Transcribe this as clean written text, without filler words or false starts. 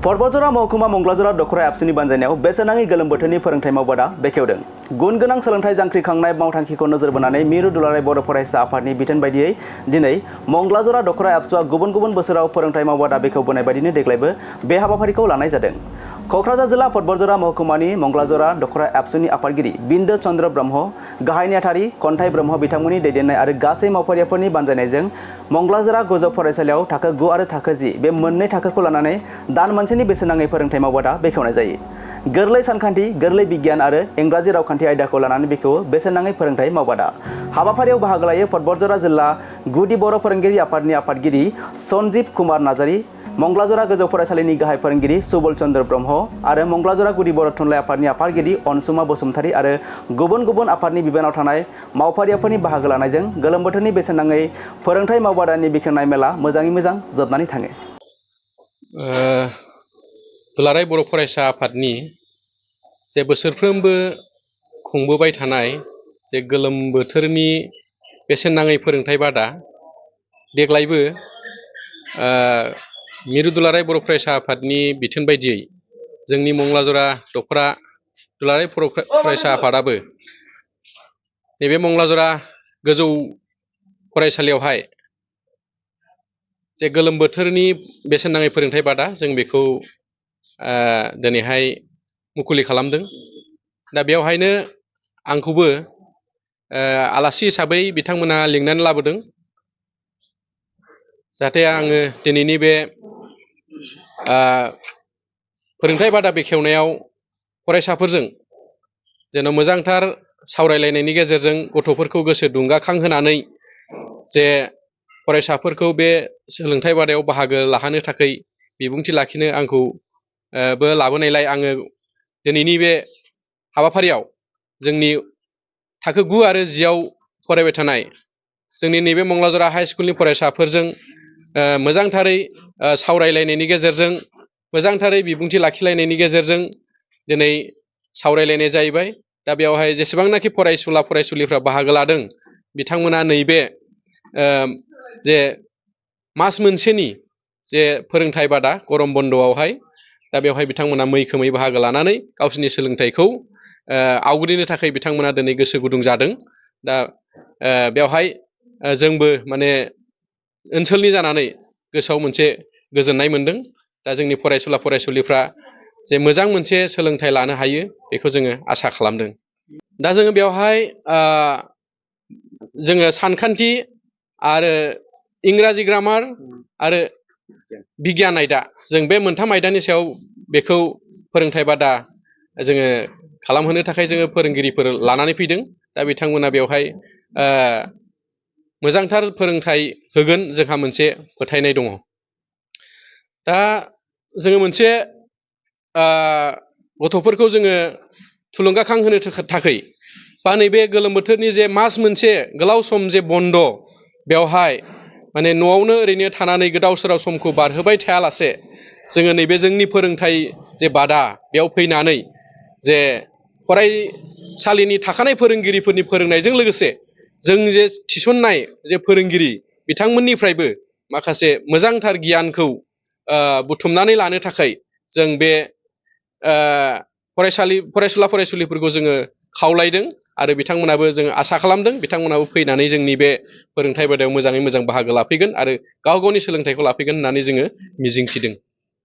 पर्बतजरा महकुमा मंगलाजरा दखरा एबसुनि बानजायनायाव बेसेनाङि गोलोम बोथोरनि फोरोंथाय मावबादा बेखेवदों। गुन गोनां सोलोंथाय जांख्रिखांनाय मावथांखिखौ नोजोर बोनानै मिरु दुलाराय बर' फरायसा आफादनि बिथोन बायदियै दिनै मंगलाजरा दखरा एबसुआ गुबुन गुबुन बोसोराव फोरोंथाय मावबादा बेखेवबोनाय बायदिनो देग्लायबो बे हाबाफारिखौ लानाय जादों। क'क्राझार जिल्ला पर्बतजरा महकुमानि मंगलाजरा दखरा एबसुनि आफादगिरि बिन्दो चन्द्र ब्रह्म, गाहाय नेहाथारि खन्थाइ ब्रह्म बिथांमोननि दैदेननाय आरो गासै मावफारियाफोरनि बानजायनायजों मंगलाजरा गोजौ फरायसालियाव थाखो 9 आरो थाखो 10 बे मोननै थाखोखौ लानानै दान मोनसेनि बेसेनाङै फोरोंथाय मावबादा बेखेवनाय जायो। गोरलै सानखान्थि, गोरलै बिगियान आरो इंराजि रावखान्थि आयदाखौ लानानै बेखेवो बेसेनाङै फोरोंथाय मावबादा। हाबाफारियाव बाहागो लायो पर्बतजरा जिल्ला गुदि बर' फोरोंगिरि आफादनि आफादगिरि सन्जीब कुमार नार्जारी, मंगलाजरा गोजौ फरायसालिनि गाहाय फोरोंगिरि सुबल चन्द्र ब्रह्म आरो मंगलाजरा गुदि बर' थुनलाइ आफादनि आफादगिरि अनसुमा बसुमतारी आरो गुबुन गुबुन आफादनि बिबानाव थानाय मावफारियाफोरनि बाहागो लानायजों गोलोम बोथोरनि बेसेनाङै फोरोंथाय मावबादानि बेखेवनाय मेला मोजाङै मोजां जोबनानै थाङो। दुलाराय बर' फरायसा आफादनि जे बोसोरफ्रोमबो खुंबोबाय थानाय जे गोलोम बोथोरनि बेसेन नाङै फोरोंथाय बादा देग्लायबो मिरु दुलाराय बर' फरायसा आफादनि बिथोन बायदियै जोंनि मंगलाजरा दखरा दुलाराय फरायसा आफादाबो नैबे मंगलाजरा गोजौ फरायसालियावहाय जे गोलोम बोथोरनि बेसेन नाङै फोरोंथाय बादा जों बेखौ दिनैहाय मुखुलि खालामदों। दा बेवहायनो आंखौबो आलासि हिसाबै बिथांमोना लिंनानै लाबोदों, जाहाथे आङो दिनैनि बे फोरोंथाय बादा बेखेवनायाव फरायसाफोरजों जेन' मोजांथार सावरायलायनायनि गेजेरजों गथ'फोरखौ गोसो दुंगाखांहोनानै जे फरायसाफोरखौ बे सोलोंथाय बादायाव बाहागो लाहोनो थाखाय बिबुंथि लाखिनो आंखौ बो लाबोनायलाय आङो दिनैनि बे हाबाफारियाव जोंनि थाखो 9 आरो 10 आव फरायबाय थानाय जोंनि नैबे मंगलाजरा हाइ स्कुलनि फरायसाफोरजों मोजांथारै सावरायलायनायनि गेजेरजों मोजांथारै बिबुंथि लाखिलायनायनि गेजेरजों दिनै सावरायलायनाय जाहैबाय। दा बेवहाय जेसेबांनाखि फरायसुला फरायसुलिफ्रा बाहागो लादों बिथांमोना नैबे जे मास मोनसेनि जे फोरोंथाय बादा गरम बन्द'आवहाय दा बेवहाय बिथांमोना मैखोमै बाहागो लानानै गावसिनि सोलोंथाइखौ आवग्रिनो थाखाय बिथांमोना दिनै गोसो गुदुं जादों। दा बेवहाय जोंबो माने ओनसोलनि जानानै गोसोआव मोनसे गोजोननाय मोनदों। दा जोंनि फरायसुला फरायसुलिफ्रा जे मोजां मोनसे सोलोंथाइ लानो हायो बेखौ जोङो आसा खालामदों। दा जोङो बेवहाय जोङो सानखान्थि आरो इंराजि ग्रामार आरो बिगियान आयदा जों बे मोनथाम आयदानि सायाव बेखौ फोरोंथाय बादा जोङो खालामहोनो थाखाय जोङो फोरोंगिरिफोर लानानै फैदों। दा बिथांमोना बेवहाय मोजांथार फोरोंथाय होगोन जोंहा मोनसे फोथायनाय दङ। दा जोङो मोनसे गथ'फोरखौ जोङो थुलुंगाखां होनो थाखाय बा नैबे गोलोम बोथोरनि जे मास मोनसे गोलाव सम जे बन्द बेवहाय माने न'आवनो ओरैनो थानानै गोदाव सोराव समखौ बारहोबाय थायालासे जोङो नैबे जोंनि फोरोंथाय जे बादा बेयाव फैनानै जे फरायसालिनि थाखानाय फोरोंगिरिफोरनि फोरोंनायजों लोगोसे जों जे थिसननाय जे फोरोंगिरि बिथांमोननिफ्रायबो माखासे मोजांथार गियानखौ बुथुमनानै लानो थाखाय जों बे फरायसुला फरायसुलिफोरखौ जोङो खावलायदों आरो बिथांमोनाबो जोङो आसा खालामदों बिथांमोनाबो फैनानै जोंनि बे फोरोंथाय बादायाव मोजाङै मोजां बाहागो लाफैगोन आरो गाव गावनि सोलोंथाइखौ लाफैगोन होननानै जोङो मिजिंथिदों।